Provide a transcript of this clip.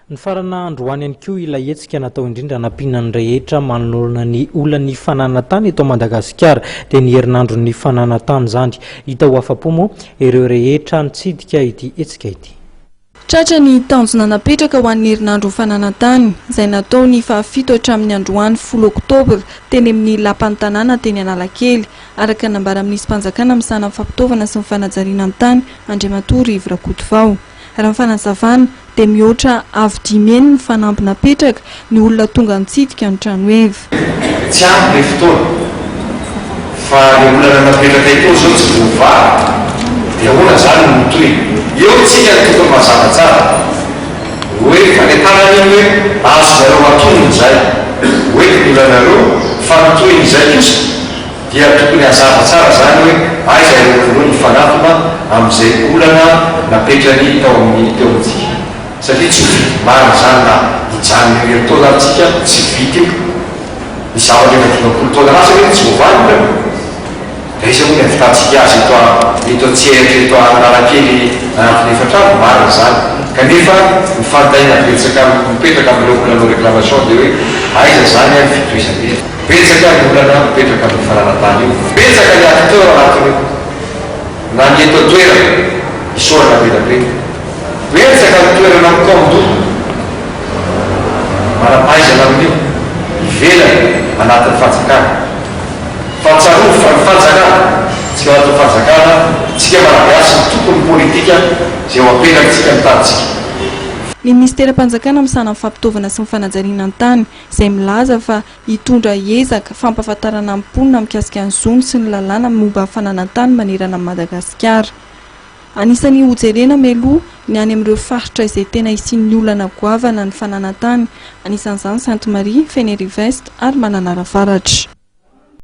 Nifarana androany ihany koa ilay hetsika natao indrindra hanampiana ny rehetra manoloana ny olan'ny fananan-tany eto Madagasikara, dia ny herinandron'ny fananan-tany izany. Hita ho afa-po moa ireo rehetra nitsidika ity hetsika ity. Tratra ny tanjona napetraka ho an'ny herinandron'ny fananan-tany, izay natao ny fahafito hatramin'ny androany folo oktobra teny amin'ny Lapan'ny tanàna teny Analakely, araka ny nambaran'ny minisim-panjakana misahana ny fampitaovana sy ny fanajariana ny tany, Andriamatoa Rivo Rakotovao. Raha ny fanazavana dia mihoatra avo dimy heny ny fanamby napetraka ny olona tonga nitsidika ny trano heva. Tsy ampy le fotoana fa le olana napetraka etoa zao tsy voavaha de ahoana zany no ho tohiny? Eo tsika no tokony mazava tsara hoe fanentanana iny hoe azonareo atonina izay hoe ny olanareo fa ny tohin'izay kosa Dia tokony hazava tsara izany hoe aiza ireo olona ireo nifanatona amin'izay olana napetrany tao amin'ny teo amintsika. Satria tsy ho vita marina izany na hijanona eo herintaona ary tsika, tsy ho vita io. Ny zavatra efa 50 taona lasa anefa tsy voavaha ny olana. Dia aiza moa ny havitantsika azy eto eto an-tsehatra eto Analakely anatin'ny efatra andro? Marina izany. Kanefa ny fanontaniana betsaka mipetraka amin'ireo olona hanao réclamation dia hoe aiza izany ny fitohizana. Betsaka ny olana mipetraka amin'io fananan-tany io. Betsaka ny acteur anatin'io. Na ny eto an-toerana, isaorana be dia be. Betsaka ny toerana mikaon-doha, manam-pahaizana amin'io, ivelany, anatin'ny fanjakana. Fa tsarovy fa ny fanjakana, tsika anatin'ny fanjakana, tsika Malagasy no tompon'ny politika izay ho apetrakintsika ny tanintsika. Ny minisiteram-panjakana misahana ny fampitaovana sy ny fanajariana ny tany izay milaza fa hitondra ezaka fampahafantarana ny mponina mikasika ny zony sy ny lalàna momba ny fananan-tany manerana an'i Madagasikara. Anisan'ny hojerena mialoha ny any amin'ireo faritra izay tena hisian'ny olana goavana ny fananan-tany, anisan'izany Sainte Marie, Fenerive-Est ary Mananara Avaratra.